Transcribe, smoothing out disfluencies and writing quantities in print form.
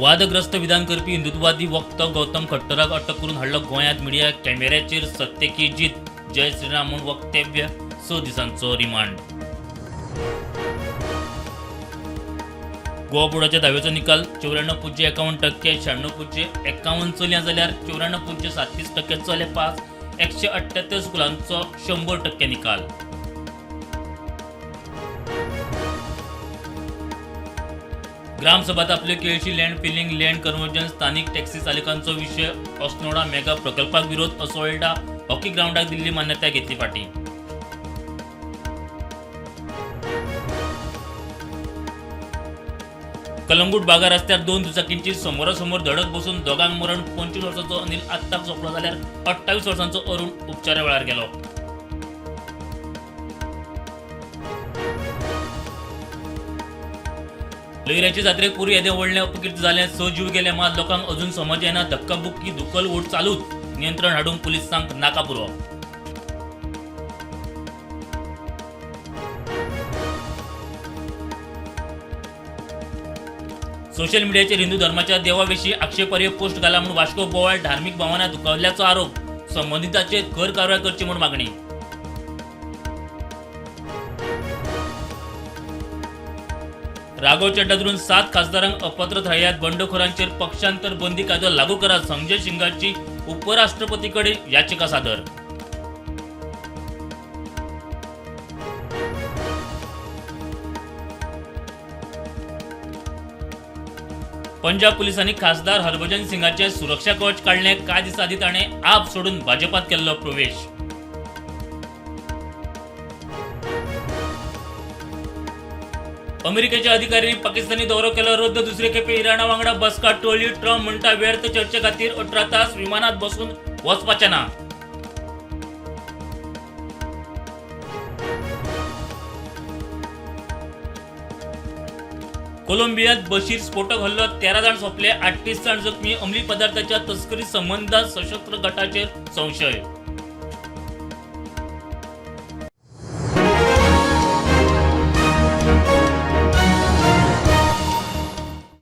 वादग्रस्त विधान करपी हिंदुत्ववादी वक्तो गौतम खट्टराक अटक करून हाडलो गोंयांत. मिडिया कॅमेऱ्याचेर सत्तेकी जीत, जय श्रीराम म्हूण वक्तव्य, 6 दिसांचो रिमांड. गोवा बोर्डाच्या धावेचो निकाल 94.51%, 96.51 चलयां जाल्यार 94.37% चले पास. 178 स्कुलांचो 100% निकाल. ग्रामसभा तापल्यो. Quelossim land pooling, land conversion, स्थानिक टॅक्सी चालकांचो विशय. अस्नोडा मेगा प्रकल्पाक विरोध. असोल्डा हॉकी ग्रावंडाक दिल्ली मान्यताय घेतली फाटीं. कलंगूट बागा रस्त्यार 2 दुचाकींची समोरासमोर धडक बसून दोगांक मरण. 25 वर्सांचो अनिल आत्ताक सोंपलो जाल्यार 28 वर्सांचो अरुण उपचारा वेळार गेलो. लयऱ्याचे जात्रेक पुरू येदें व्हडलें अपकीर्त जालें, 6 जीव गेले, मात लोकांक अजून समज येना. धक्काबुक्की, धुकल ओड चालूच. नियंत्रण हाडूंक पुलिसांक नाका पुरो. सोशल मिडियाचेर हिंदू धर्माच्या देवा विशीं आक्षेपार्ह पोस्ट घाला म्हूण वास्को बोवाळ. धार्मीक भावना दुखावल्ल्याचो आरोप. संबंदितांचेर खर कारवाय करची म्हूण मागणी. राघव चड्डा धरून 7 खासदारांक अपात्र थारायात. बंडखोरांचेर पक्षांतर बंदी कायदो लागू करात. संजय सिंगाची उपराष्ट्रपती कडेन याचिका सादर. पंजाब पुलिसांनी खासदार हरभजन सिंगाचें सुरक्षा कवच काडलें. कांय दिसां आदीं ताणें आप सोडून भाजपात केल्लो प्रवेश. अमेरिकेच्या अधिकाऱ्यांनी पाकिस्तानी दौरो केलो रद्द. दुसरे खेपे इराणा वांगडा बसका टळ्ळी. ट्रम्प म्हणटा व्यर्थ चर्चे खातीर 18 तास विमानात बसून वचपाचें ना. कोलंबियात बशीर स्फोटक हल्लो, 13 जाण सोंपले, 38 जाण जखमी. अंमली पदार्थाच्या तस्करी संबंदात सशस्त्र गटाचेर संशय.